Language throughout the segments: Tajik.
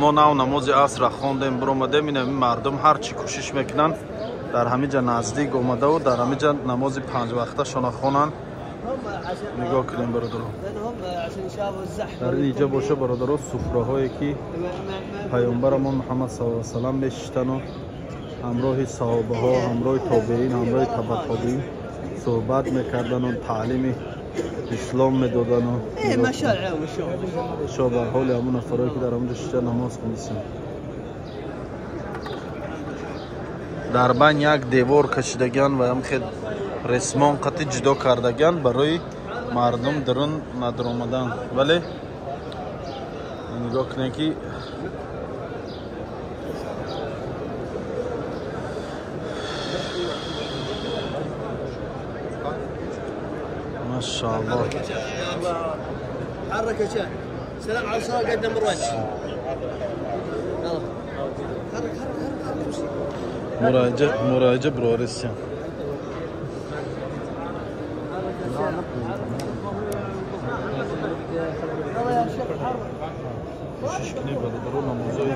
Мо нав намози асрро хондем, биромадем. Ин мардум ҳар чӣ кӯшиш мекунанд, дар ҳамин ҷа наздик омадаву дар ҳамин ҷа намози панҷвақташона хонанд. Нигоҳ кунем, бародаро. Дар ин иҷа боша, бародаро, суфраҳое ки паёмбарамон Муҳаммад саллаллоҳу алайҳи васаллам мешиштану ҳамроҳи саҳобаҳо, ҳамроҳи тобеин, ҳамроҳи табатобеин суҳбат мекардану таълими ислом медодану шо бар ҳоли ҳамун нафарое ки дар ҳамунҷо шиша намоз хонистанд. Дар байн як девор кашидагиан ва ҳам хел ресмон қати ҷудо кардагиан барои мардум дарун надаромадан. Вале нигоҳ кунед ки машааллоҳ. حرك يا شيخ. سلام على الصلاة قدم الوجه. يلا حرك حرك حرك حرك. Муроҷа бирорисям. Кӯшиш кунед, бародаро, намозои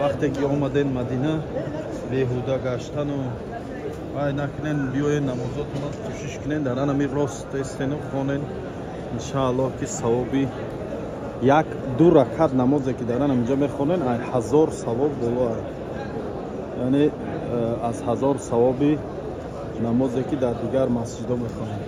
вақте ки омаден Мадина, беҳуда гаштану вай накунен, биёен намозотона кӯшиш кунен дар анами рост истену хонен. Иншааллоҳ ки савоби як ду ракат намозе ки дар анаминҷа мехонен, ай 1000 савоб боло, яъне аз 1000 савоби намозе ки дар дигар масҷидо мехонем.